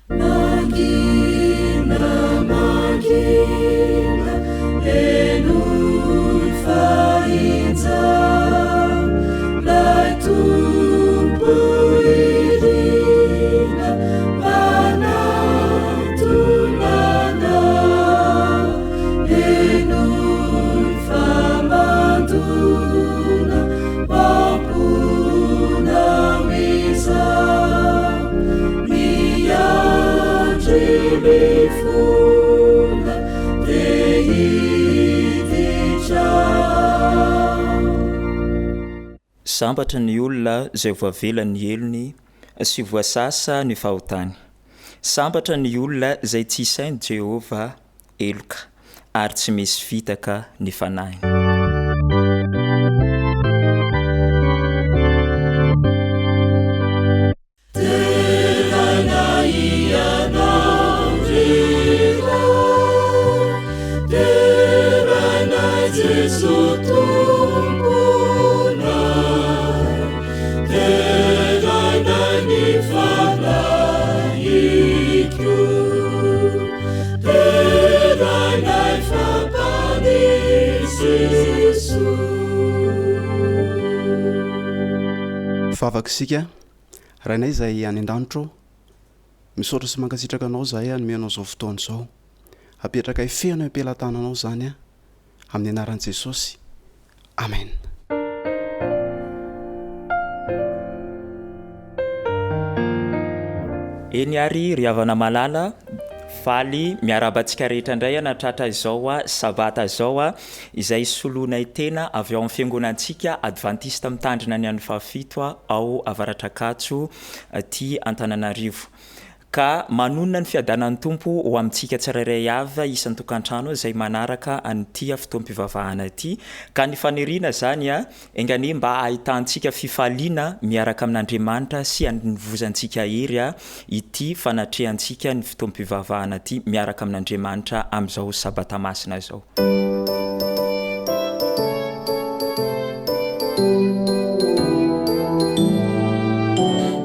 Mangina, mangina, henoy fa injao 'Lay Tompo irina manatona anao. Henoy fa mandona am-ponao izao. Miandry mifona te hiditra ao. Sambatra ny olona izay voavela ny helony sy voasasa ny fahotany. Sambatra ny olona izay tsy isain'i Jehovah heloka, ary tsy misy fitaka ny fanahiny. Deraina Ianao ry Ray, deraina Jeso Tomponay, deraina ny Fanahiko, deraina fa Mpamonjy Jeso. Vavaka isika. Rainay izay any an-danitra ô, misaotra sy mankasitraka Anao izahay hanome Anao izao fotoana izao. Apetrakay feno eo am-pelatananao izany amin'ny anaran'i Jesosy. Amen. Eny ary ry havana malala, faly miarahaba antsika rehetra indray nahatratra izao sabata izao izay soloinay tena avy ao amin'ny fiangonantsika Advantista Mitandrina ny andro fahafito ao Avaratr'Ankatso aty Antananarivo. Ka manonona ny fiadanan'ny Tompo ho amintsika tsirairay avy isan-tokantrano izay manaraka an'ity fotoam-pivavahana ity. Ka ny faniriana izany enga anie mba hahitantsika fifaliana miaraka amin'Andriamanitra sy hanovozantsika hery ity fanatrehantsika ny fotoam-pivavahana ity miaraka amin'Andriamanitra amin'izao Sabata masina izao.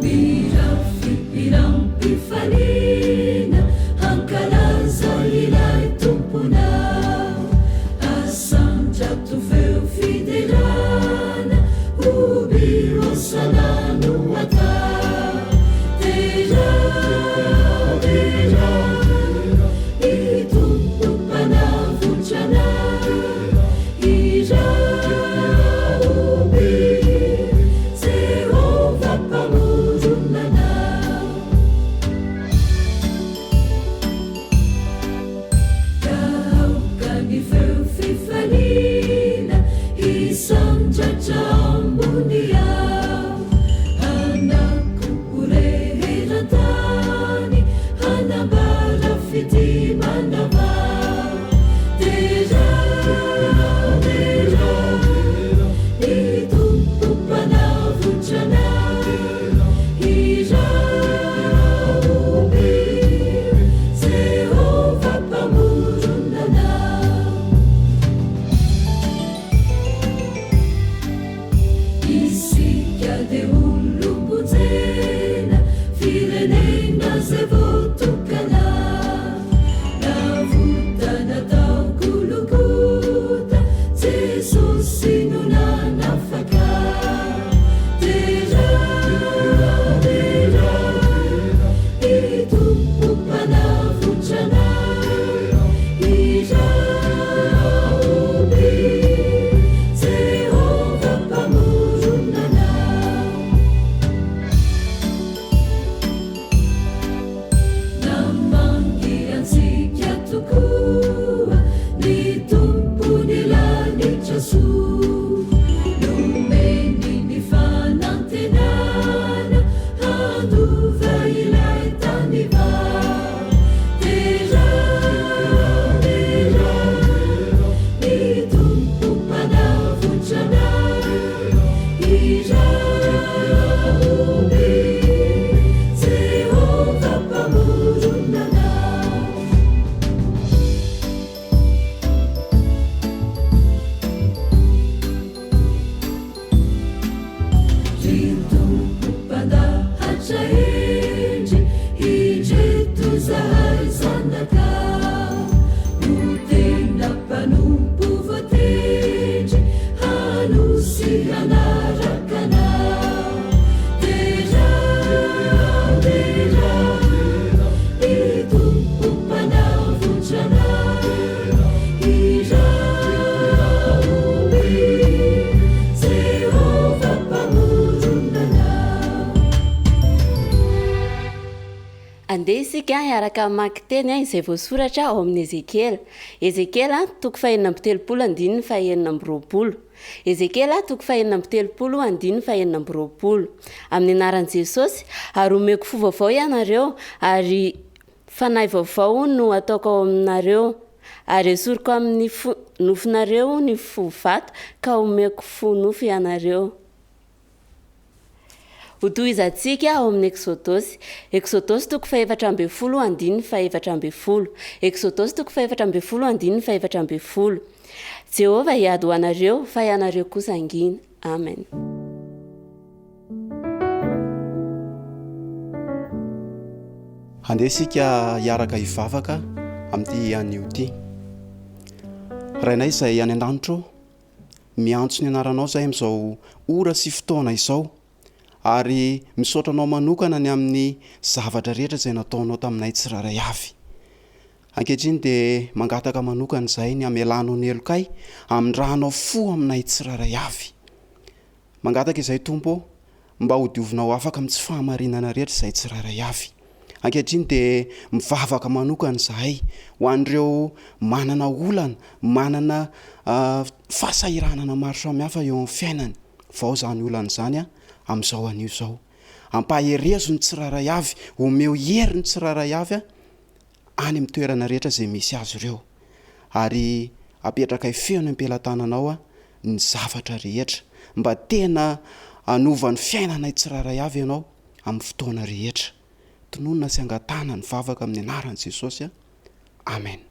Mirafy hiram-pifaliana hankalaza ilay Tomponao. Asandrato feo fiderana, hoby hosana no atao. Derao, derao, ny Tompo Mpanavotra anao. Hirao, hoby Jehovah Mpamorona anao. Ka aoka ny feo fifaliana hisandratra ambony ao. Hanako ho re eran-tany, hanambara fitia manavao. Derao, derao, ny Tompo Mpanavotra anao. Hirao, hoby Jehovah Mpamorona anao. Isika dia olom-ponjena, firenena izay voatokana. Navotana tao Gologota, Jesosy no nanafaka. Derao, derao, ny Tompo Mpanavotra anao. Hirao, hoby Jehovah Mpamorona anao. Namangy antsika tokoa ny Tompon'ny lanitra soa. Nomeny ny fanantenana handova ilay tany vao. Derao, derao. Andeha isika hiaraka hamaky teny izay voasoratra ao amin'ny Ezekiela. Ezekiela, toko fahenina amby telopolo andininy fahenina amby roapolo. Ezekiela, toko fahenina amby telopolo andininy fahenina amby roapolo. Amin'ny anaran'i Jesosy, ary homeko fo vaovao ianareo, ary fanahy vaovao no hataoko ao aminareo, ary esoriko amin'ny fo nofonareo ny fo vato, ka homeko fo nofo ianareo. Hotohizantsika ao amin'ny Eksodosy. Eksodosy toko fahefatra ambin'ny folo andininy fahefatra ambin'ny folo. Eksodosy toko fahefatra ambin'ny folo andininy fahefatra ambin'ny folo. Jehovah hiady ho anareo, fa ianareo kosa hangina. Amen. Handeha isika hiaraka hivavaka amin'ity anio ity. Rainay izay any an-danitra ô, Miantso ny anaranao izahay amin'izao ora sy fotoana izao ary misaotra anao manokana ny amin'ny zavatra rehetra izay nataonao taminay tsirairay avy. Ankehitriny dia mangataka manokana izahay ny hamelanao ny helokay, hamindrahanao fo aminay tsirairay avy. Mangataka izay Tompo ô, mba ho diovinao afaka amin'ny tsy fahamarinana rehetra izahay tsirairay avy. Ankehitriny dia mivavaka manokana izahay ho an'ireo manana olana, manana fahasahiranana maro samihafa eo amin'ny fiainany. Vao izany olana izany amin'izao anio izao. Ampaherezo ny tsirairay avy, omeo hery ny tsirairay avy any amin'ny toerana rehetra izay misy azy ireo. Ary apetrakay feno am-pelatananao ny zavatra rehetra, mba tena hanova ny fiainanay tsirairay avy Ianao amin'ny fotoana rehetra. Tononina sy angatahana ny vavaka amin'ny anaran'i Jesosy. Amen.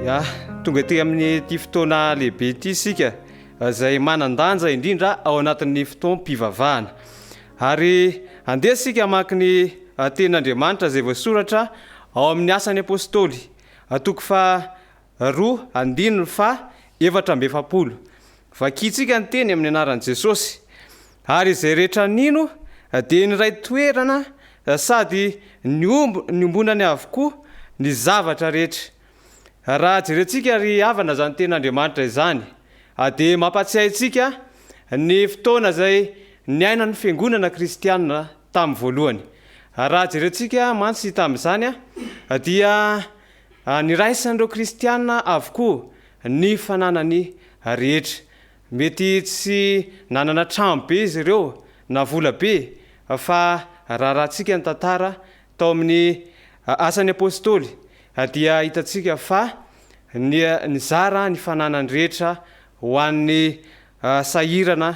Ya, tonga ety amin'ity fotoana lehibe ity isika izay manan-danja indrindra ao anatin'ny fotoam-pivavahana. Ary andeha isika hamaky ny tenin'Andriamanitra izay voasoratra ao amin'ny Asan'ny Apostoly, toko faha roa andininy faha 44. Vakintsika ny teny amin'ny anaran'i Jesosy. Ary izay rehetra nino dia niray toerana sady niombonany avokoa ny zavatra rehetra. Raha jerentsika ry havana izany tenin'Andriamanitra izany dia mampatsiahy antsika ny fotoana izay niainan'ny fiangonana kristiana tamin'ny voalohany. Raha jerentsika mantsy tamin'izany dia niraisan'ireo kristiana avokoa ny fananany rehetra. Mety tsy nanana trano be izy ireo na vola be fa raharahantsika ny tantara tao amin'ny Asan'ny Apostoly dia hitantsika fa nizara ny fananany rehetra ho an'ny sahirana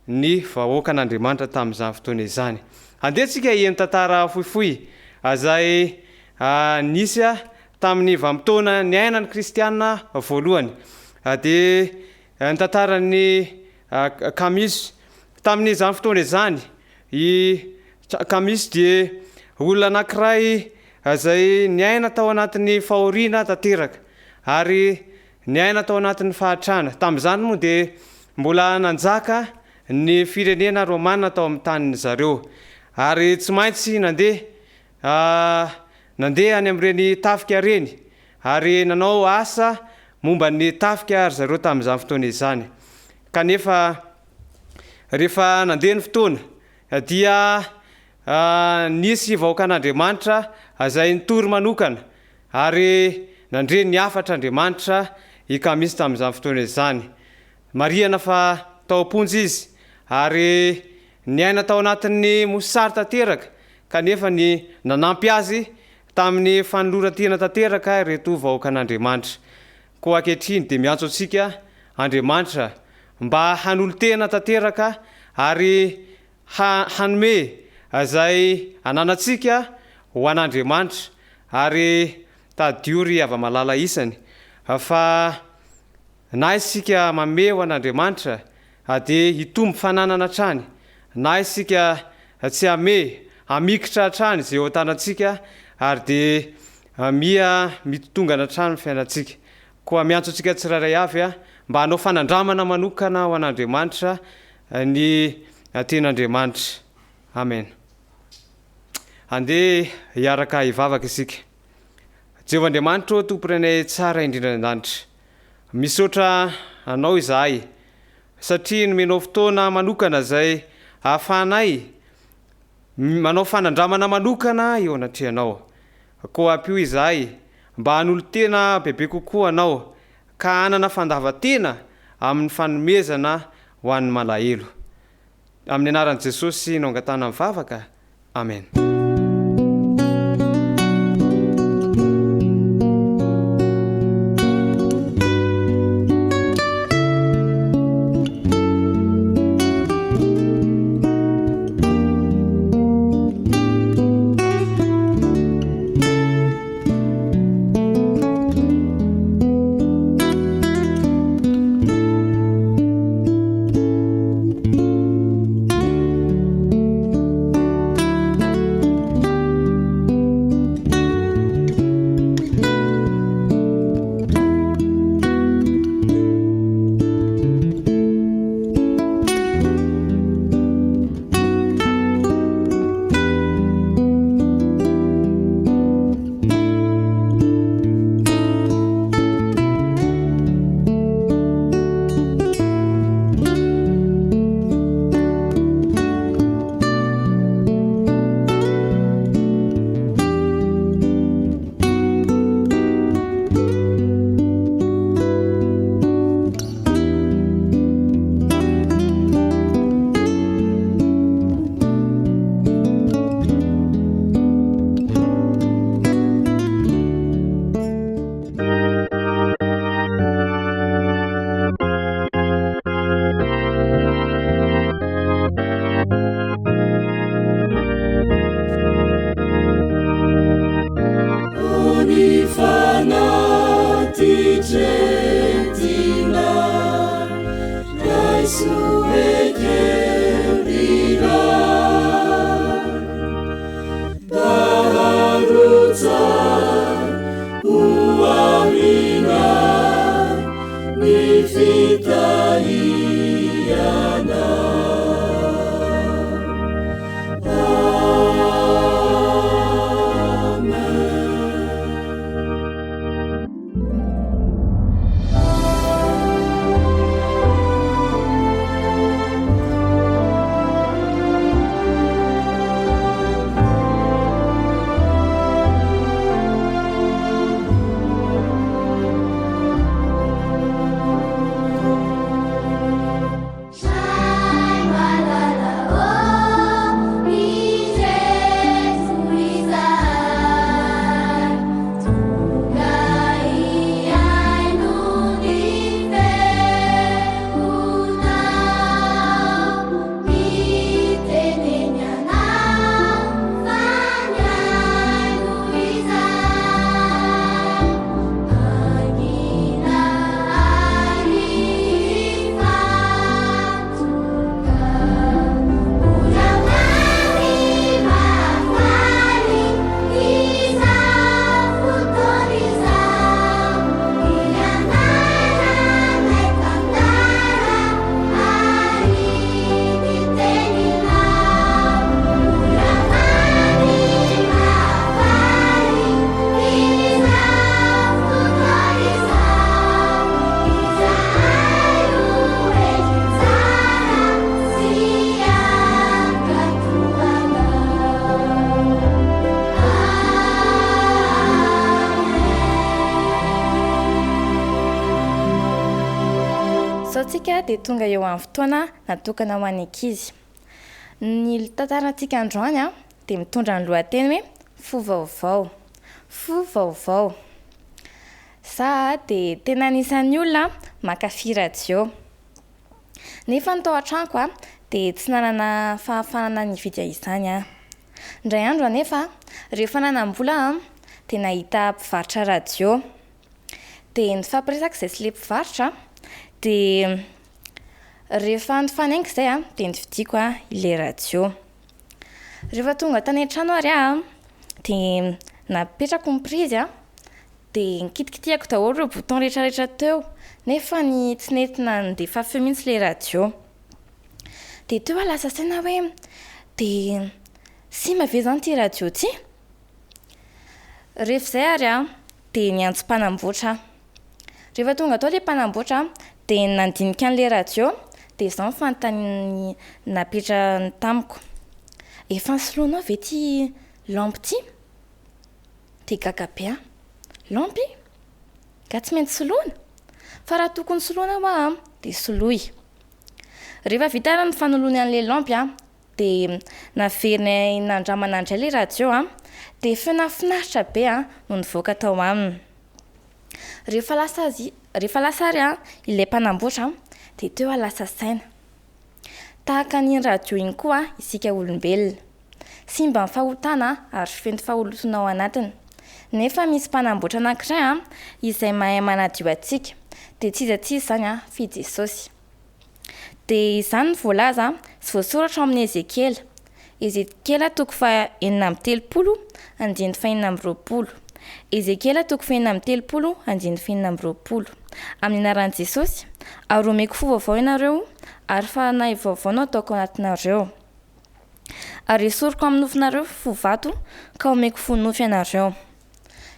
ny vahoakan'Andriamanitra tamin'izany fotoana izany. Andeha tsika hiheno tantara fohifohy izay nisy tamin'ny vanim-potoana niainan'ny kristiana voalohany. Dia ny tantaran'i Camus. Tamin'izany fotoana izany, i Camus dia olona anankiray izay niaina tao anatin'ny fahoriana tanteraka ary Niaina tao anatin'ny fahantrana. Tamin'izany moa dia mbola nanjaka ny firenena romana tao amin'ny tanin'ny zareo. Ary tsy maintsy nandeha nandeha any amin'ireny tafika ireny ary nanao asa momba ny tafika ry zareo tamin'izany fotoana izany. Kanefa rehefa nandeha ny fotoana dia nisy vahoakan'Andriamanitra izay nitory manokana Ary nandre ny hafatr' Andriamanitra i Kamisy tamin'izany fotoana izany. Marihana fa tao am-ponja izy, ary Niaina tao anatin'ny mosary tanteraka kanefa ny nanampy azy tamin'ny fanoloran-tena tanteraka ireto vahoakan'Andriamanitra. Koa ankehitriny dia miantso antsika Andriamanitra mba hanolo-tena tanteraka ary ha hanome izay ananantsika ho an'Andriamanitra ary tadidio ry hava-malala isany fa na isika manome ho an'Andriamanitra dia hitombo fananana hatrany na isika tsy hame hamikitra hatrany izay eo an-tanantsika ary dia miha mitotongana hatrany ny fiainantsika. Koa miantso antsika tsirairay avy mba hanao fanandramana manokana ho an'Andriamanitra ny Tenin'Andriamanitra. Amena. Andeha hiaraka hivavaka isika. Jehovah Andriamanitra ô, Tompo Rainay tsara indrindra any an-danitra, misaotra Anao izahay satria nomenao fotoana manokana izay ahafahanay manao fanandramana manokana eo anatrehanao. Koa ampio izahay mba hanolo-tena bebe kokoa Anao ka hanana fandavan-tena amin'ny fanomezana ho an'ny malahelo. Amin'ny anaran'i Jesosy no angatahana ny vavaka. Amen. Izao tsika dia tonga eo amin'ny fotoana natokana ho an'ny ankizy. Ny tantarantsika androany dia mitondra ny lohateny hoe Fo vaovao. Fo vaovao. Za dia tena anisan'ny olona mankafy radio. Nefa ny tao an-tranoko dia tsy nanana fahafahana nividy izany aho. Indray andro anefa, rehefa nanam-bola aho dia nahita mpivarotra radio. Dia nifampiresaka izahay sy ilay mpivarotra, dia rehefa nifanainga izay dia novidiako ilay radio. Rehefa tonga tany an-trano ary aho dia napetrako ny prise an, dia nikitikitihako daholo ireo bouton rehetra rehetra teo, nefa ny tsy nety nandefa feo mihitsy ilay radio. Dia teo aho lasa saina hoe dia simba ve izany ity radio ity? Rehefa izay ary an, dia niantso mpanamboatra aho. Rehefa tonga tao ilay mpanamboatra dia nandinika an'ilay radio dia izao ny fanontaniany napetrany tamiko, efa nosoloinao ve ity lampe ity? Dia gaga be aho, lampe? Nga tsy maintsy soloina? Fa raha tokony soloina hoa an, dia soloy. Rehefa vita ary ny fanoloany an'ilay lampe an, dia naverinay nandramana indray ilay radio an, dia feo nahafinaritra be an no nivoaka tao aminy. Rehefa lasa azy, rehefa lasa ary an ilay mpanamboatra an, dia teo aho lasa saina. Tahaka an'iny radio iny koa isika olombelona. Simba ny fahotana ary feno faholotona ao anatiny. Nefa misy mpanamboatra anankiray an, izay mahay manadio antsika. Dia tsy iza tsy iza izany an, fa i Jesosy. Dia izany no voalaza sy voasoratra ao amin'ny Ezekiela. Ezekiela toko faha 36, andininy faha 26. Ezekiela toko faha 36, andininy faha 26. Amin'ny anaran'i Jesosy, ary homeko fo vaovao ianareo, ary fanahy vaovao no hataoko ao anatinareo. Ary hesoriko amin'ny nofonareo fo vato, ka homeko fo nofo ianareo.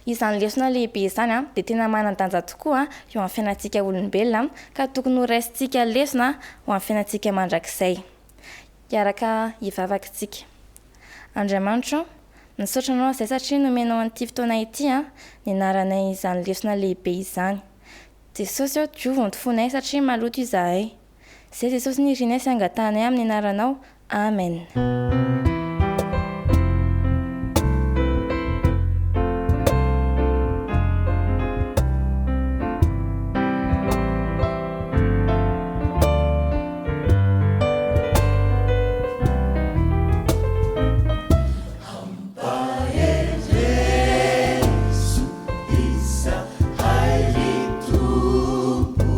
Izany lesona lehibe izany dia tena manan-danja tokoa eo amin'ny fiainantsika olombelona ka tokony ho raisintsika lesona ho amin'ny fiainantsika mandrakizay. Hiaraka hivavaka isika. Andriamanitra ô, misaotra Anao izahay satria nomenao an'ity fotoana ity nianaranay izany lesona lehibe izany. Jesosy ô, diovy ny fonay satria maloto izahay. Zay Jesosy nirinay sy angatahanay amin'ny anaranao. Amen. Ampaherezo izahay ry Tompo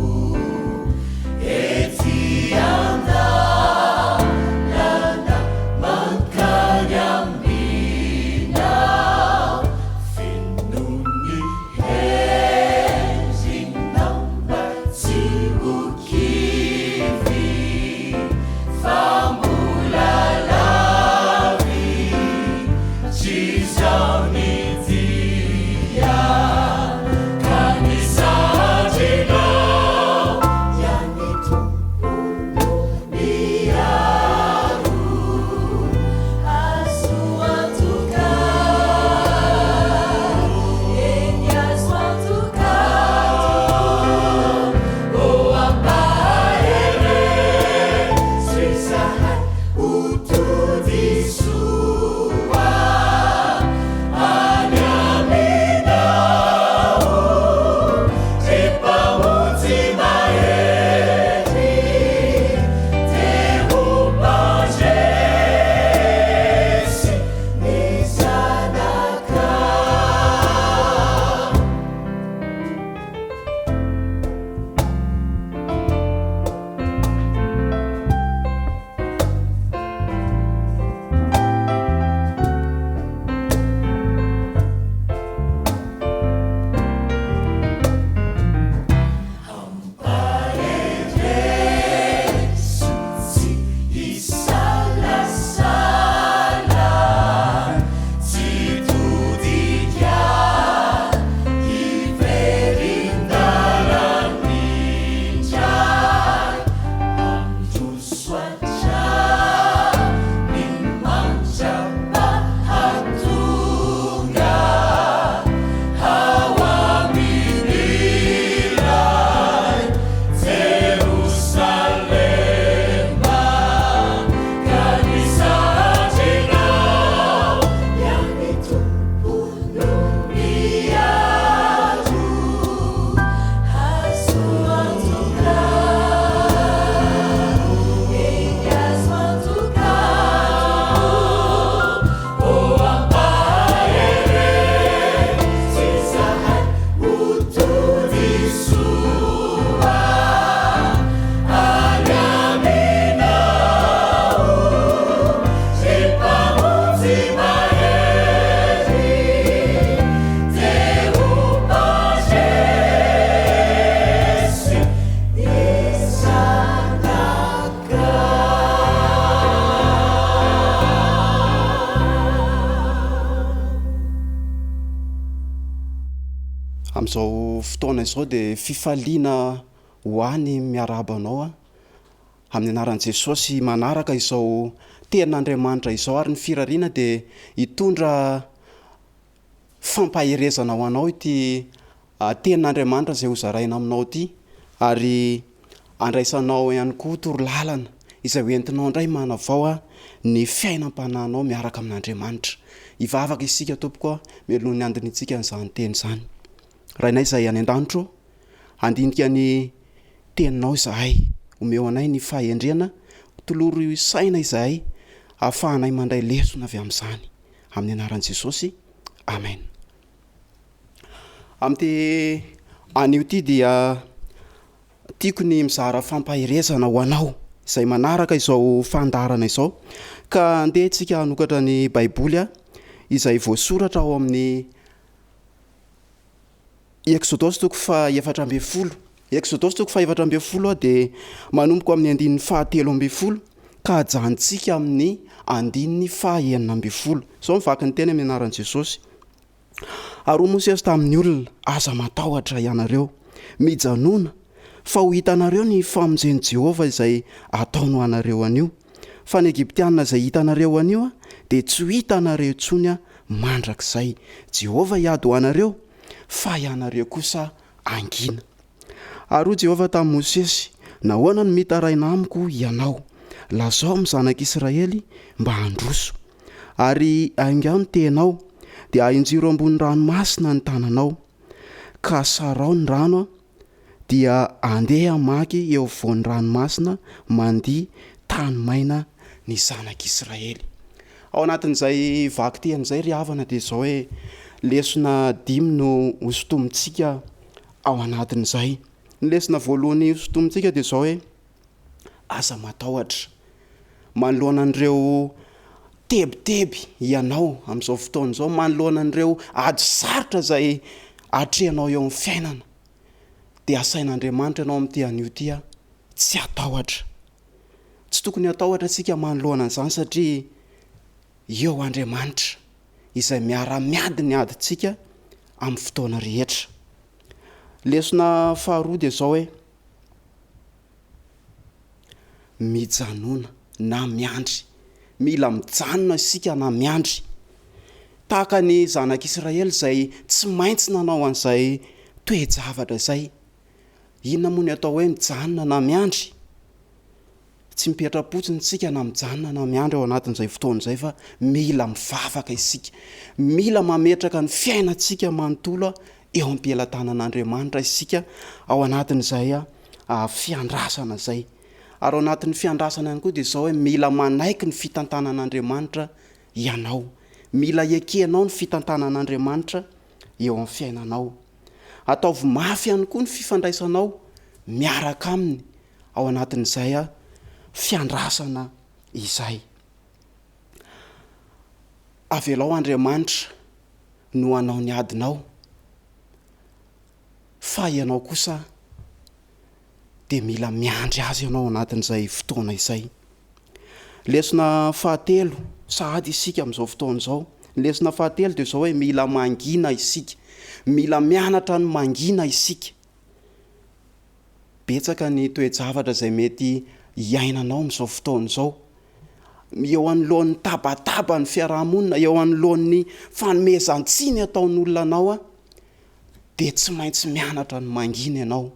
ety an-dalana. Amin'izao fotoana izao dia fifaliana ho ahy ny miarahaba anao amin'ny anaran'i Jesosy manaraka izao tenin'Andriamanitra izao ary ny firariana dia hitondra fampaherezana ho anao ity tenin'Andriamanitra izay hozaraina aminao ity ary andraisanao ihany koa torolalana izay ho entinao indray manavao ny fiainam-panahinao miaraka amin'Andriamanitra. Hivavaka isika tompoko mialohan'ny handinihintsika an'izany teny izany. Rainay izay any an-danitra ô, handinika ny teninao izahay, omeo anay ny fahendrena, tolory saina izahay ahafahanay mandray lesona avy amin'izany. Amin'ny anaran'i Jesosy, Amen. Amin'ity anio ity dia tiako ny mizara fampaherezana ho anao izay manaraka izao fandaharana izao. Ka andeha isika hanokatra ny Baiboly izay voasoratra ao amin'ny Eksodosy toko faha-14. Eksodosy toko faha-14 dia manomboka amin'ny andininy fahatelo ambin'ny folo ka hajanontsika amin'ny andininy faha-16. Izao no vaky ny teny amin'ny anaran'i Jesosy. Ary hoy Mosesy tamin'ny olona, Aza matahotra ianareo, mijanòna, fa ho hitanareo ny famonjen'i Jehovah izay ataony ho anareo anio. Fa ny Egyptiana izay hitanareo anio dia tsy ho hitanareo intsony mandrakizay. Jehovah hiady ho anareo, fa ianareo kosa hangina. Ary hoy Jehovah tamin'i Mosesy, Nahoana no mitaraina amiko ianao? Lazao amin'ny zanak'Israely mba handroso. Ary aingao ny tehinao, dia ahinjiro ambony ranomasina ny tananao, ka sarao ny rano, dia andeha hamaky eo afovoan'ny ranomasina mandia tany maina ny zanak'Israely. Ao anatin'izay vakiteny izay ry havana dia izao hoe lesona dimy no hosintomintsika ao anatin'izay. Ny lesona voalohany hosintomintsika dia izao hoe aza matahotra manoloana an'ireo tebiteby ianao amin'izao fotoana izao, manoloana an'ireo ady sarotra izay atrehinao eo amin'ny fiainana. Dia asain'Andriamanitra ianao amin'ity anio ity tsy hatahotra. Tsy tokony hatahotra isika manoloana an'izany satria eo Andriamanitra izay miara-miady ny adintsika amin'ny fotoana rehetra. Lesona faharoa dia izao hoe mijanona na miandry. Mila mijanona isika na miandry. Tahaka ny zanak'Israely izay tsy maintsy nanao an'izay toe-javatra izay. Inona moa ny atao hoe mijanona na miandry? Tsy mipetra-potsiny isika na mijanona na miandry ao anatin'izay fotoana izay fa mila mivavaka isika. Mila mametraka ny fiainantsika manontolo eo am-pelatanan'Andriamanitra isika ao anatin'izay fiandrasana izay. Ary ao anatin'ny fiandrasana ihany koa dia izao hoe mila manaiky ny fitantanan'Andriamanitra ianao. Mila ekenao ny fitantanan'Andriamanitra eo amin'ny fiainanao. Ataovy mafy ihany koa ny fifandraisanao miaraka aminy ao anatin'izay fiandrasana izay. Avelao Andriamanitra no hanao ny adinao, fa ianao kosa dia mila miandry Azy ianao ao anatin'izay fotoana izay. Lesona fahatelo sahady isika amin'izao fotoana izao. Ny lesona fahatelo dia izao hoe mila mangina isika. Mila mianatra ny mangina isika. Betsaka ny toe-javatra izay mety hiainanao amin'izao fotoana izao. Eo anoloan'ny tabataban'ny fiaraha-monina, eo anoloan'ny fanomezan-tsiny ataon'olona anao, dia tsy maintsy mianatra ny mangina ianao.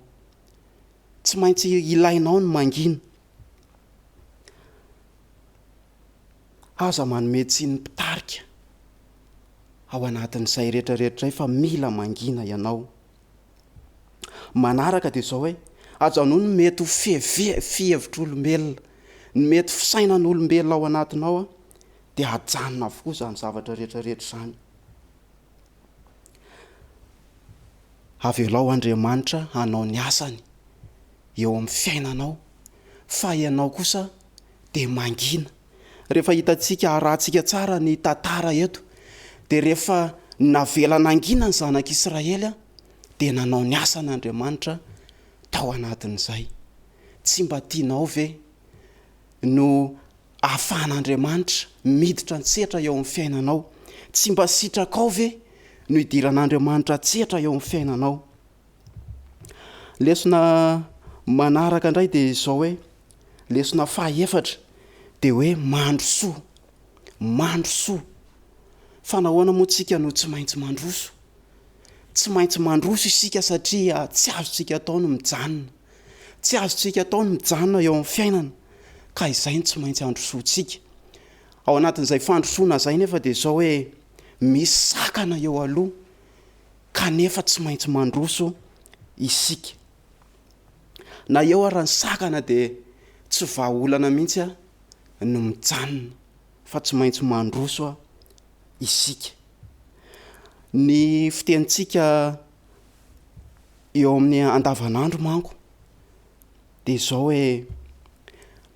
Tsy maintsy ilainao ny mangina. Aza manome tsiny mpitarika ao anatin'izay rehetrarehetra izay fa mila mangina ianao. Manaraka dia izao hoe, ajanony ny mety ho fiheve- fihevitr'olombelona, ny mety fisainan'olombelona ao anatinao an, dia ajanona avokoa izany zavatra rehetrarehetra izany. Avelao Andriamanitra hanao ny asany eo amin'ny fiainanao fa ianao kosa dia mangina. Rehefa hitantsika, arahantsika tsara ny tantara eto, dia rehefa navela nangina ny zanak'Israely dia nanao ny asany Andriamanitra tao anatin'izay. Tsy mba tianao ve no ahafahan'Andriamanitra miditra an-tsehatra eo amin'ny fiainanao? Tsy mba sitrakao ve no hidiran'Andriamanitra an-tsehatra eo amin'ny fiainanao? Lesona manaraka indray dia izao hoe, lesona fahaefatra dia hoe mandrosoa, mandrosoa. Fa nahoana moa tsika no tsy maintsy mandroso? Tsy maintsy mandroso isika satria tsy azontsika atao ny mijanona. Tsy azontsika atao ny mijanona eo amin'ny fiainana ka izay no tsy maintsy androsoantsika. Ao anatin'izay fandrosoana izay nefa dia izao hoe misy sakana eo aloha kanefa tsy maintsy mandroso isika. Na eo ara ny sakana dia tsy vahaolana mihitsy no mijanona fa tsy maintsy mandroso isika. Ny fitenintsika eo amin'ny andavanandro manko dia izao hoe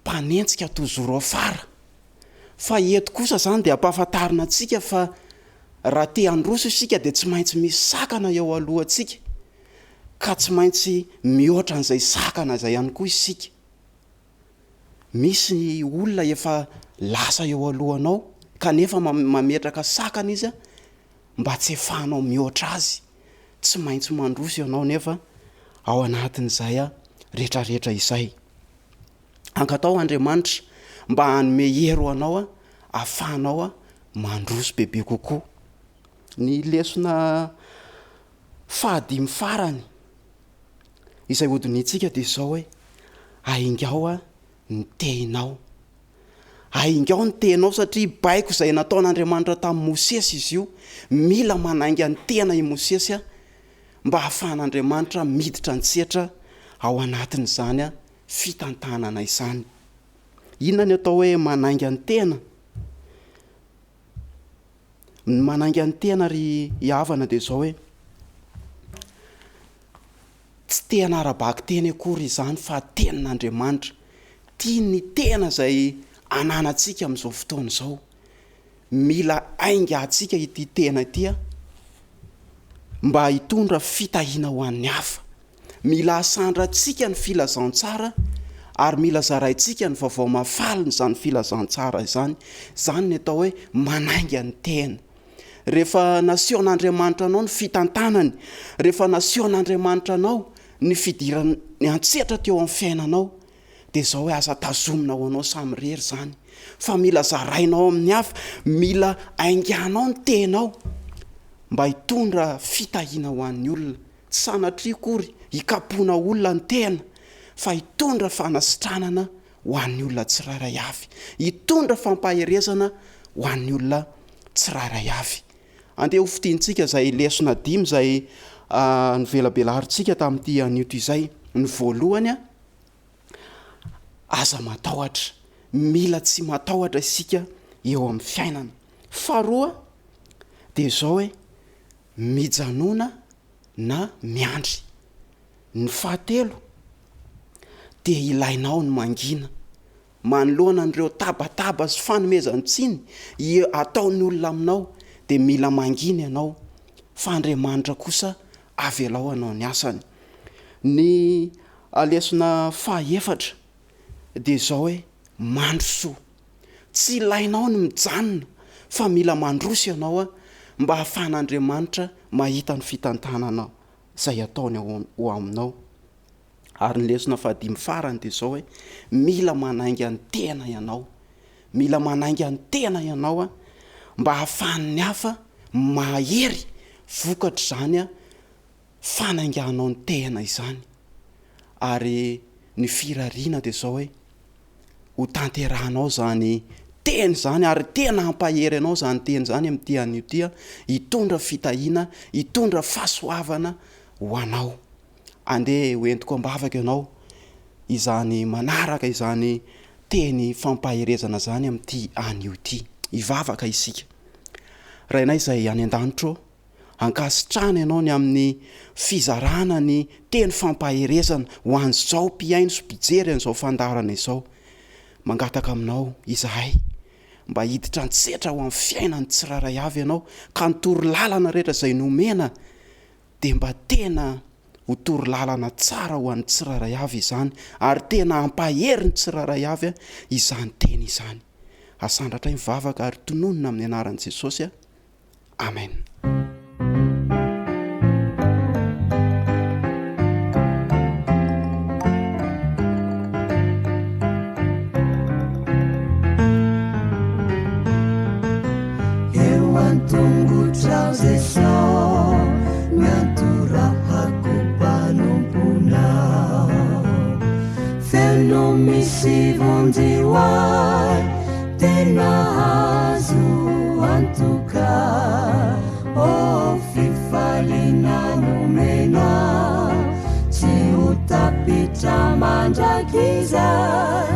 mpanenjika toujours afara. Fa eto kosa izany dia ampahafantarina antsika fa raha te handroso isika dia tsy maintsy misy sakana eo alohantsika ka tsy maintsy mihoatra an'izay sakana izay ihany koa isika. Misy olona efa lasa eo alohanao kanefa mametraka sakana izy mba tsy afahanao mihoatra azy. Tsy maintsy mandroso ianao nefa ao anatin'izay retraretra izay. Angataho Andriamanitra mba hanome hery ho anao ahafahanao mandroso bebe kokoa. Ny lesona fahadimy farany izay hodinihintsika dia izao hoe, Aingao ny tehinao. Aingao ny tehinao satria baiko izay nataon'Andriamanitra tamin'i Mosesy izy io. Mila manainga ny tena i Mosesy mba hahafahan'Andriamanitra miditra an-tsetra ao anatin'izany fitantanana izany. Inona ny atao hoe manainga ny tena? Ny manainga ny tena ry havana dia izao hoe, tsy tena ara-bakiteny akory izany fa tenin'Andriamanitra. Tia ny tena izay ananantsika amin'izao fotoana izao. Mila aingantsika ity tena ity mba hitondra fitahiana ho an'ny hafa. Mila asandrantsika ny filazantsara ary mila zaraintsika ny vaovao mahafalin'izany filazantsara izany. Izany ny atao hoe manainga ny tena. Rehefa nasehon'Andriamanitra anao ny fitantanany, rehefa nasehon'Andriamanitra anao ny fidirany an-tsehatra teo amin'ny fiainanao, dia izao hoe aza tazomina ho anao samirery izany, fa mila zarainao amin'ny hafa, mila ainganao ny tenao mba hitondra fitahiana ho an'ny olona. Tsy sanatria akory hikapoana olona ny tena fa hitondra fanasitranana ho an'ny olona tsirairay avy, hitondra fampaherezana ho an'ny olona tsirairay avy. Andeha ho fintintsika izay lesona dimy izay novelabelarintsika tamin'ity anio ity izay. Ny voalohany, aza matahotra. Mila tsy matahotra isika eo amin'ny fiainana. Faharoa dia izao hoe mijanona na miandry. Ny fahatelo dia ilainao ny mangina manoloana an'ireo tabataba sy fanomezan-tsiny ataon'ny olona aminao dia mila mangina ianao fa Andriamanitra kosa avelao hanao ny asany. Ny lesona fahaefatra dia izao hoe mandrosoa. Tsy ilainao ny mijanona fa mila mandroso ianao mba hahafahan'Andriamanitra mahita ny fitantanana izay ataony ao aminao. Ary ny lesona fahadimy farany dia izao hoe mila manainga ny tena ianao. Mila manainga ny tena ianao mba hahafahan'ny hafa mahery vokatr'izany fanainganao ny tena izany. Ary ny firariana dia izao hoe ho tanterahanao izany teny izany ary tena hampahery anao izany teny izany amin'ity anio ity, hitondra fitahiana, hitondra fahasoavana ho anao. Andeha ho entiko am-bavaka ianao izany manaraka izany teny fampaherezana izany amin'ity anio ity. Hivavaka isika. Rainay izay any an-danitra ô, ankasitrahana ianao ny amin'ny fizarana ny teny fampaherezana ho an'izao mpihaino sy mpijery an'izao fandaharana izao. Mangataka aminao izahay mba hiditra an-tsetra ho amin'ny fiainan'ny tsirairay avy ianao ka ny torolalana rehetra izay nomena dia mba tena ho torolalana tsara ho an'ny tsirairay avy izany ary tena hampahery ny tsirairay avy izany teny izany. Asandratray ny vavaka ary tononina amin'ny anaran'i Jesosy. Amen. no misy vonjy ho ahy, tena azo antoka. Oh, fifaliana nomena, tsy ho tapitra mandrakizay.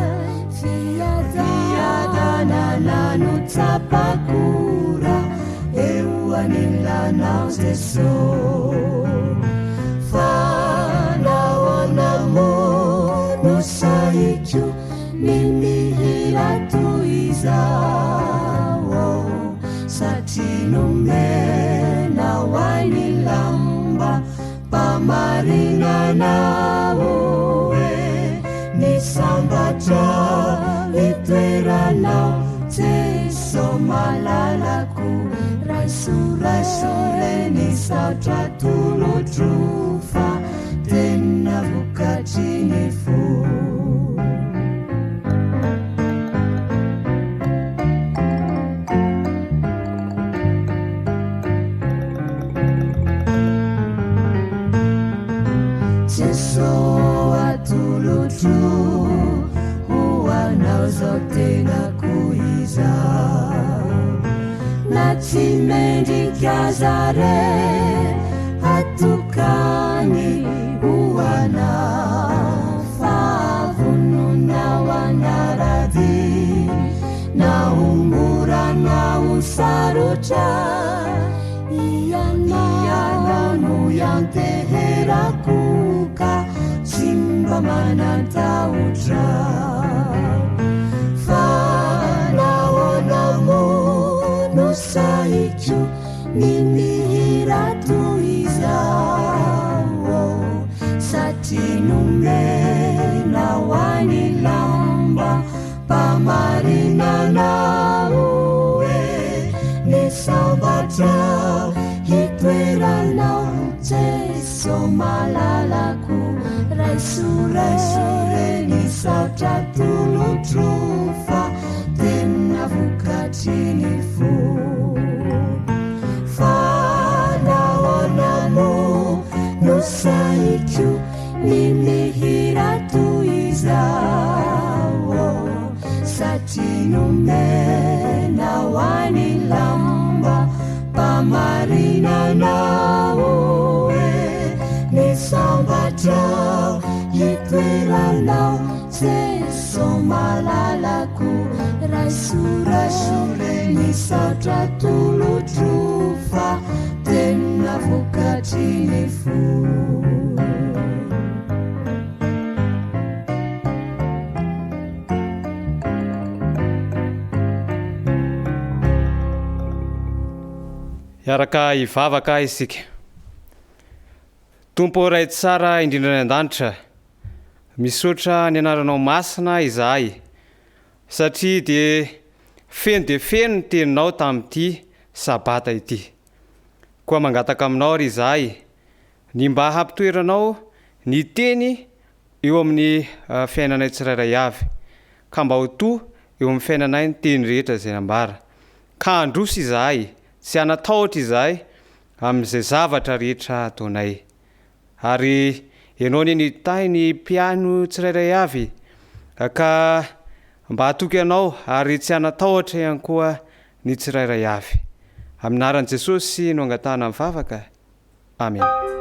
Fiadanana no tsapako raha eo anilanao Jeso. Fa nahoana moa no sahiko ny mihira toy izao? Satria nomenao ahy ny lamba Mpamarinana oe ny sambatra itoeranao Jeso malalako Raiso raiso re ny saotra atolotro fa tena vokatry ny fo. Jeso atolotro ho anao zao tenako izao Na tsy mendrika aza re atokany ho anao Fa vonona ho anara-dia Na ho mora na ho sarotra Ianao no ianteherako ka tsy mba manan-tahotra Fa nahoana moa no sahiko ny mihira toy izao Satria nomenao ahy ny lamba Mpamarinana oe ny sambatra hitoeranao Jeso malalako Raiso raiso re ny saotra atolotro fa tena vokatry ny fo Fa nahoana moa no sahiko Ny mihira toy izao Satria nomenao ahy ny lamba Mpamarinana oe Ny sambatra hitoeranao Jeso malalako Raiso raiso re ny saotra atolotro Fa tena vokatry ny fo. Hiaraka hivavaka isika. Tompo ô Ray tsara indrindra any an-danitra, misaotra ny anaranao masina izahay satria dia feno dia feno ny teninao tamin'ity sabata ity. Koa mangataka aminao ary izahay ny mba hampitoeranao ny teny eo amin'ny fiainanay tsirairay avy, ka mba ho to eo amin'ny fiainanay ny teny rehetra izay nambara, ka handroso izahay, tsy hanatahotra izahay amin'izay zavatra rehetra ataonay. Ary Ianao anie no hitahy ny mpihaino tsirairay avy, ka mba hatoky Anao ary tsy hanatahotra ihany koa ny tsirairay avy. Amin'ny anaran'i Jesosy no angatahana ny vavaka. Amena.